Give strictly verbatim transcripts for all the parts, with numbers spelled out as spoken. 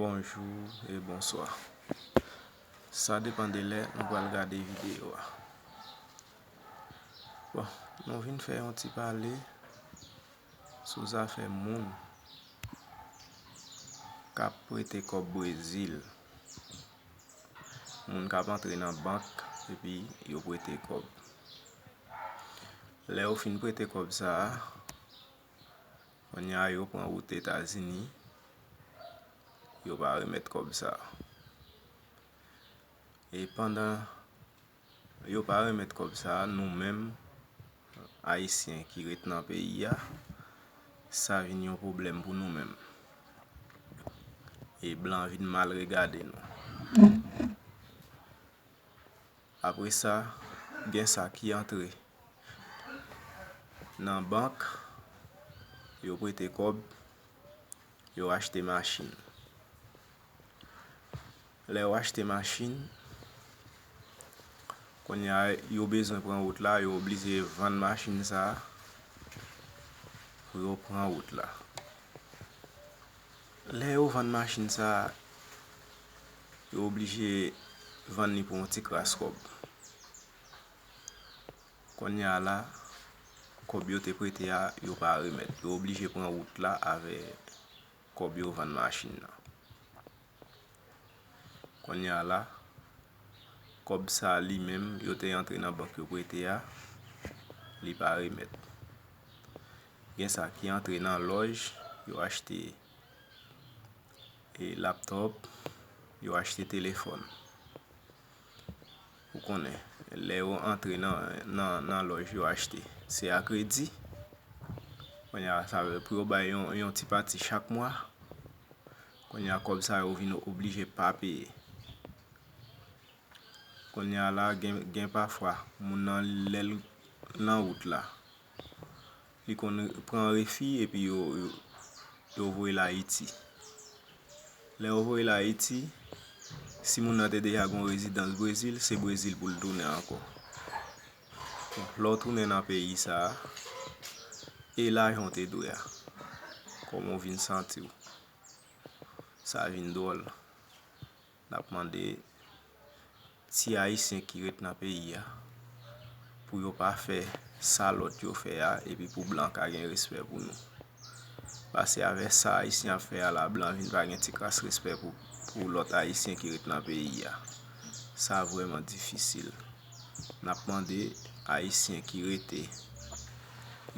Bonjou e bonswa. Sa depann de lè nou pral gade videyo a. Bon, nou vin fè yon ti pale sou zafè moun k ap prete kòb Brezil. Moun k ap antre nan bank epi yo prete kòb. Lè yo fin prete kòb sa a, kounye a yo pran wout Etazini, yo pa remèt kòb sa a. E pandan yo pa remèt kòb sa a, nou menm, Ayisyen ki ret nan peyi a, sa vin yon pwoblèm pou nou menm. E blan vin mal regade nou. Apre sa, gen sa ki antre nan bank, yo prete kòb, yo achte machin. Lè yo achte machin, kounye a yo bezwen pran wout la, yo oblije vann machin sa a pou yo pran wout la. Lè yo vann machin sa a, yo oblije vann li pou yon ti kras kòb. Kounye a la, kòb yo te prete a, yo pa remèt. Yo oblije pran wout la avè kòb yo vann machin nan. Kounye a la, kòb sa a li menm, yo te antre nan bank yo prete a, li pa remèt. Gen sa ki antre nan lòj, yo achte e laptòp, yo achte telefòn. Ou konnen, lè yo antre nan, nan, nan lòj yo achte, se a kredi. Kounye a, sa vle pou yo bay yon, yon ti pati chak mwa. Kounye a, kòb sa yo vin oblije pa peye. Kounye a la, gen, gen pafwa, moun nan lè l nan wout la, li konn pran refi epi yo, yo, yo voye l Ayiti. Lè yo voye l Ayiti, si moun nan te deja gen yon rezidans Brezil, se Brezil pou l tounen ankò. Bon, lè w tounen nan peyi sa a, e lajan w te dwe a, kòman w vin santi w? Sa vin dwòl. N ap mande ti Ayisyen ki ret nan peyi a pou yo pa fè sa lòt yo fè a, epi pou blan ka gen respè pou nou. Paske avè sa Ayisyen ap fè a la, blan vin pa gen ti kras respè pou, pou lòt Ayisyen ki ret nan peyi a. Sa vrèman difisil. N ap mande Ayisyen ki rete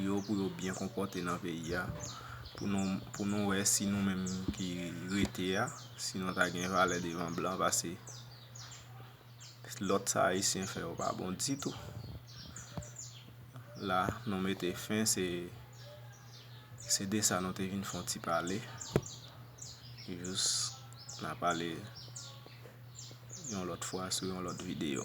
yo pou yo byen konpòte nan peyi a, pou nou, pou nou wè si nou menm ki rete a, si nou ta gen valè devan blan, paske lòt sa Ayisyen fè yo pa bon ditou. La, nou mete fen, se, se de sa nou te vin fè yon ti pale. Jis, n a pale yon lòt fwa sou yon lòt videyo.